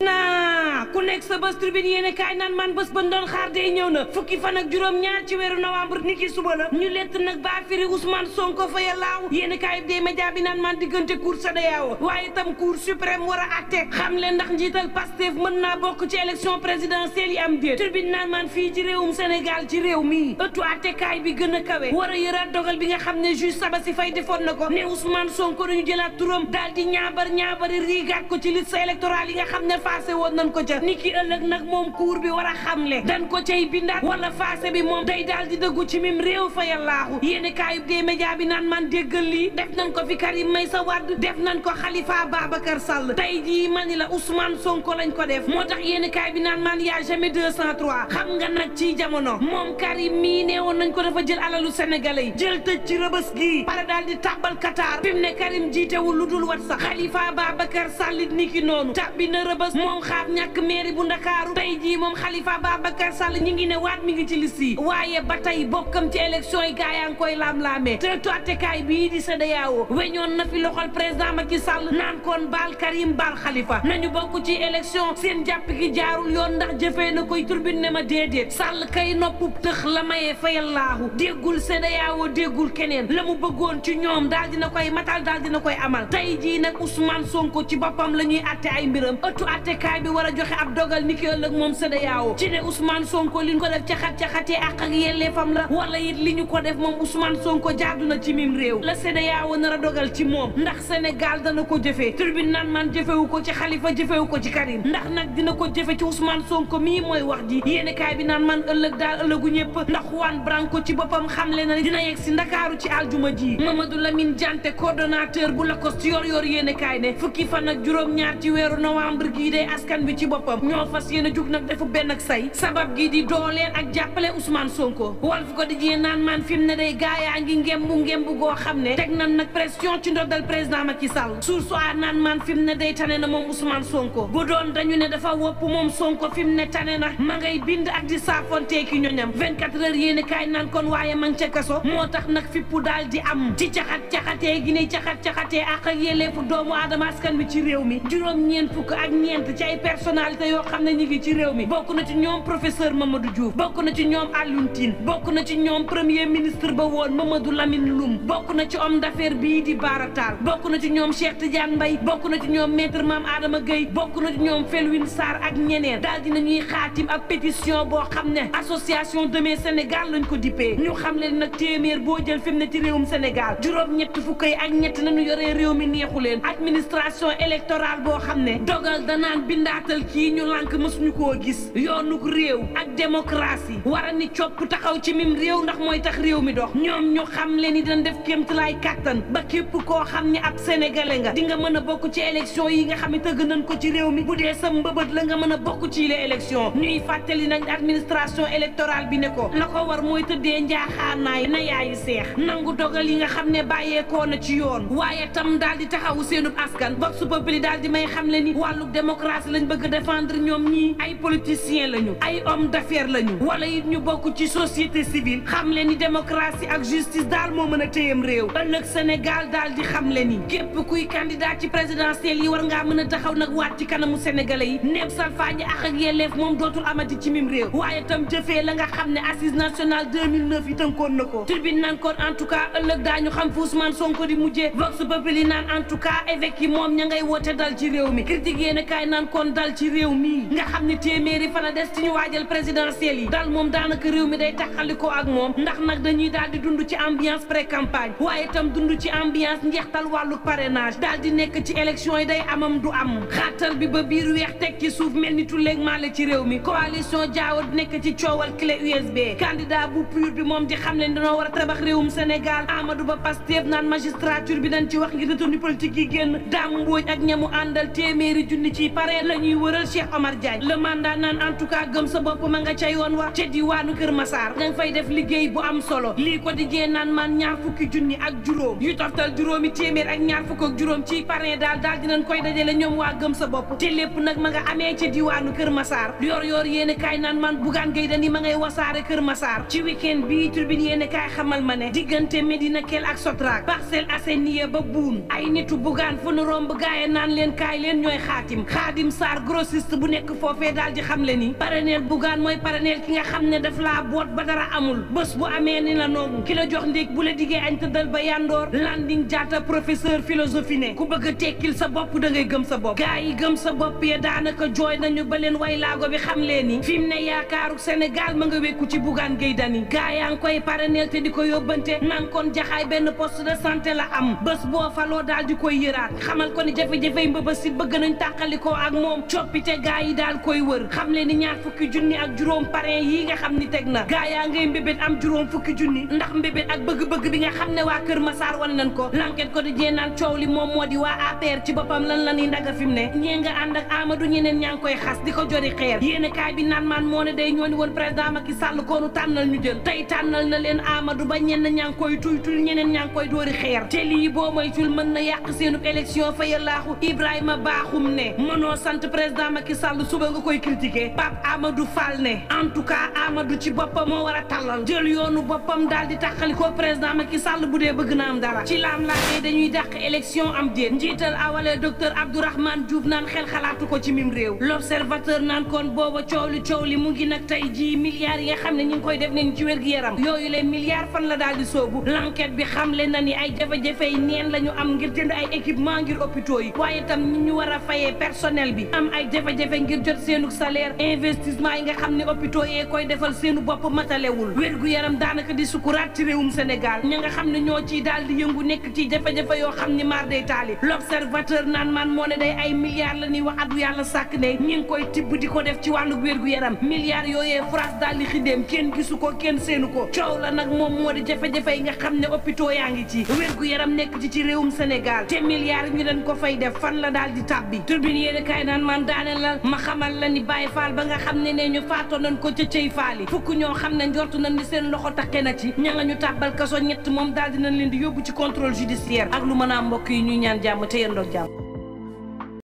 naa ku nekk sa bés tribune yéene kaay naan man bés ban doon xaar day ñëw na fukki fan ak juróom-ñaar ci weeru novembre ni ki suba la ñu lett nag baa firi Ousmane Sonko fa yàllaaw yéene kaay des médias bi naan man diggante cour CEDEAO waaye itam cour suprême war a atte xam leen ndax njiital Pastef mën naa bokk ci élection présidentielle yi am déet tribune naan man fii ci réewum Sénégal ci réew mii ëttu attekaay bi gën a kawe war a yëraat dogal bi nga xam ne juge Sabassy Faye defoon na ko ne Ousmane Sonko dañu jëlaat turam daal di ñaabari riigaat ko ci liste électorale yi nga xam ne faase woon nañ ko ca ni ki ëllëg nag moom cour bi war a xamle dan ko cay bindaat wala faase bi moom day daal di dëggu ci mim réew fa yàllaahu yéeni kaayub des médias bi naan man déggal lii def nañ ko fi Karim Meïssa Wade def nañ ko Khalifa Babacar Sall tey jii mani la Ousmane Sonko lañ ko def moo tax yéeni kaay bi naan man yaa jamais 203 xam nga nag ci jamono moom Karim mii nee woon nañ ko dafa jël alalu sénégalais yi jël tëj ci rëbës gii pare daal di tàbbal Qatar fi mu ne Karim jiitewul lu dul wat sax Khalifa Babacar Sall it ni ki noonu tàbbi na rëbës moom xaar ñàkk mairie bu Ndakaaru tey jii moom Khalifa Babacar Sall ñi ngi ne waat mi ngi ci liste yi waaye ba tey bokkam ci élection yi gaa yaa ngi koy laam-laamee te toatekaay bii di CEDEAO weñoon na fi loxol président Macky Sall naan koon baal Karim baal Khalifa nañu bokk ci élection seen jàpp gi jaarul yoon ndax jëfee na koy turbine ne ma déedéet Sall kay noppub tëx la mayee fayallaahu déggul CEDEAO déggul keneen la mu bëggoon ci ñoom daal dina koy matal daal dina koy amal tey jii nag Ousmane Sonko ci boppam la ñuy atte ay mbiram ëttu attekaay bi war a joxe ab dogal ni ki ëllëg moom CEDEAO ci ne Ousmane Sonko li ñu ko def caxatee ak yelleefam la wala it li ñu ko def moom Ousmane Sonko jaadu na ci mim réew la CEDEAO nar a dogal ci moom ndax Sénégal dana ko jëfee tribune naan man jëfewu ko ci Khalifa jëfewu ko ci Karim ndax nag dina ko jëfe ci Ousmane Sonko mii mooy wax ji yéeni kaay bi naan man ëllëg daal ëllëgu ñëpp ndax Juan Branco ci boppam xamle na dina yegg si Ndakaaru ci aljuma ji Mamadou Lamine Diante coordonnateur bu Lacoste yor yéeni kaay ne fukki fan ak juróom-ñaar ci weeru novembre gii day askan bi ci boppam ñoo fas yéen a jug nag defu benn ak say sabab gi di dooleel ak jàppale Ousmane Sonko Walf Quotidien naan man fi mu ne day gaayaa ngi ngembu goo xam ne teg nan nag pression ci ndoddal président Macky Sall Source A naan man fi mu ne day tane na moom Ousmane Sonko bu doon dañu ne dafa wopp moom Sonko fi mu ne tane na ma ngay bind ak di saafonteeki ñoñam 24 heures yéeni kaay naan kon waaye ma ngi ca kaso moo tax nag fippu daal di am ci caxat-caxatee gi ne caxat-caxatee ak yelleefu doomu aadama askan bi ci réew mi juróom-ñeent fukk ak ñeent ci ay personnalité yoo xam ne ñi ngi ci réew mi bokk na ci ñoom professeur Mamadou Diouf bokk na ci ñoom Alioune Tine bokk na ci ñoom premier ministre ba woon Mamadou Lamine Loum bokk na ci homme d'affaires bii di Bara Tall bokk na ci ñoom Cheikh Tidiane Mbaye bokk na ci ñoom maître Mame Adama Gueye bokk na ci ñoom Felwine Sarr ak ñeneen daal dina ñuy xaatim ab pétition boo xam ne association Demain Sénégal lañ ko dippee ñu xam leen nag téeméer boo jël fi mu ne ci réewum Sénégal juróom-ñett fukk yi ak ñett nañu yoree réew mi neexu leen administration électorale boo xam ne dogal danaan bindaatal kii ñu lànk mësuñu koo gis yoonuk réew ak démocratie war a ni copp taxaw ci mim réew ndax mooy tax réew mi dox ñoom ñu xam leen ni dañ def kéemtalaay kàttan ba képp koo xam ni ab sénégalais nga di nga mën a bokk ci élection yi nga xam ne tëgg nañ ko ci réew mi bu dee sa mbëbët la nga mën a bokk ci les élections ñuy fàttali nag administration électorale bi ne ko la ko war mooy tëddee njaaxaanaay na yaayi seex nangu dogal yi nga xam ne bàyyeekoo na ci yoon waaye tam daal di taxawu seenub askan vox populi daal di may xam le ni wàllu démocratie lañ bëgg défendre ñoom ñii ay politiciens lañu ay homme d'affaires lañu wala it ñu bokk ci société civile xam le ni démocratie ak justice daal moo mën a téyam réew ëllëg Sénégal daal di xam le ni képp kuy candidat ci présidentielle yi war ngaa mën a taxaw nag waat ci kanamu sénégalais yi neeb salfaañi ak yelleef moom dootul amati ci mim réew waaye tam jëfee la nga xam ne assise nationale 2009 yi tënkoon na ko tribune naan kon en tout cas ëllëg daañu xam fu Ousmane Sonko di mujjee vox populi naan en tout cas évêque yi moom ña ngay woote dal ci réew mi critique yéen kaay naan kon dal ci réew mi nga xam ne téeméeri fan a des ci ñu waajal présidentielle yi dal moom daanaka réew mi day taxaliko ak moom ndax nag dañuy daal di dund ci ambiance pré campagne waaye itam dund ci ambiance njeextal wàllu parrainage daal di nekk ci élection yi day amam du am xaatal bi ba biir weex teg ci suuf mel ni tulleeg maale ci réew mi coalition Diao nekk ci coowal clé USB candidat bu PUR bi moom di xam leen dañoo war a tabax réewum Sénégal Amadou Ba Pastef naan magistrature bi dañ ci wax ngir détenu politique yi génn Dame Mbodj ak ñamu àndal téeméeri junni ci parrain la ñuy wëral Cheikh Omar Diagne le mandat naan en tout cas gëm sa bopp ma nga ca yoon wa ca diwaanu Kër Massar danga fay def liggéey bu am solo lii ko di jee naan man ñaar fukki junni ak juróom yu toftal juróomi téeméer ak ñaar fukk ak juróom ci parrain daal dinañ koy dajale ñoom waa gëm sa bopp te lépp nag ma nga amee ca diwaanu Kër Massar yor yéene kaay naan man Bougane Gueye Dany ma ngay wasaare Kër Massar ci week-end bii Tribune yéene kaay xamal ma ne diggante Medina Kell ak Sotrac Parcelles Assainies ba buun ay nitu Bougane fu nu romb gaaye naan leen kaay leen ñooy Xaadim Sarr grossiste bu nekk foofee daal di xam le ni parrainel Bougane mooy parrainel ki nga xam ne daf laa boot ba dara amul bés bu amee ni la noogu ki la jox ndéeg bu la diggee añ tëddal ba yandoor Landing Diatta professeur philosophie ne ku bëgg a tekkil sa bopp da ngay gëm sa bopp gaa yi gëm sa bopp ya daanaka jooy nañu ba leen way laago bi xam leen ni fi mu ne yaakaaru Sénégal ma nga wekku ci Bougane Gueye Dany gaa yaa ngi koy parrainel te di ko yóbbante naan kon jaxaay benn poste de santé la am bés boo faloo daal di koy yëraat xamal ko ni jafe-jafey mbëbës it bëgg nañ tàqalikoo ak moom coppite gaa yi daal koy wër xam leen ni ñaar fukki junni ak juróom parrain yi nga xam ni teg na gaa yaa ngay mbébét am juróom fukki junni ndax mbébét ak bëgg-bëgg bi nga xam ne waa Kër Massar wan nañ ko l'enquête ko di jeenaan coow li moom moo di waa APR ci boppam lan la ñuy ndaga fi mu ne ñee nga ànd ak Amadou ñeneen ñaa ngi koy xas di ko jori xeer yéen kaay bi naan maan moo ne day ñoo ni woon président Macky Sall koonu tànnal ñu jël tey tànnal na leen Amadou ba ñenn ñaa ngi koy tuytul ñeneen ñaa ngi koy doori xeer te lii boo moytul mën na yàq seenub élection fa yallaaxu Ibrahima Bakhoum ne mënoo sant président Macky Sall suba nga koy critiquer Pape Amadou Fall ne en tout cas Amadou ci boppam moo war a tàllal jël yoonu boppam daal di tàqali ko président Macky Sall bu dee bëgg na am dara ci laam-laamee dañuy dàq élection am déet njiital awale docteur Abdourahmane Diouf naan xel xalaatu ko ci mim réew l'observateur naan kon booba coow li mu ngi nag tey jii milliards yi nga xam ne ñu ngi koy def nañ ci wér-gu-yaram yooyu les milliards fan la daal di soobu l'enquête bi xamle na ni ay jafe-jafe yi neen la ñu am ngir jënd ay équipement ngir hôpitaux yi waaye tam ñi ñu war a fayee personnel bi am ay jafe-jafe ngir jot seenu salaire investissement yi nga xam ne hôpitaux yee koy defal seenu bopp matalewul wér-gu-yaram daanaka di sukuraat ci réewum Sénégal ña nga xam ne ñoo ciy daal di yëngu nekk ci jafe-jafe yoo xam ni maar day taali l'observateur naan man moo ne day ay milliards la ñuy wax addu yàlla sàkk ne ñi ngi koy tibb di ko def ci wàllu wér-gu-yaram milliards yooyee France daal di xidéem kenn gisu ko kenn seenu ko coow la nag moom moo di jafe-jafe yi nga xam ne hôpitaux yaa ngi ci wér-gu-yaram nekk ci réewum Sénégal te milliards ñu leen ko fay def fan la daal di tàbbi turbine yéen kaay naan man daane la ma xamal la ni Baye Fall ba nga xam ne ñu faatoo nañ ko ca cëy faali fukk ñoo xam ne njortu nañ ni seen loxo taqe na ci ña nga ñu tàbbal kaso ñett moom daal dinañ leen di yóbbu ci contrôle judiciaire ak lu mën a mbokk yi ñuy ñaan jàmm te yendoog jàmm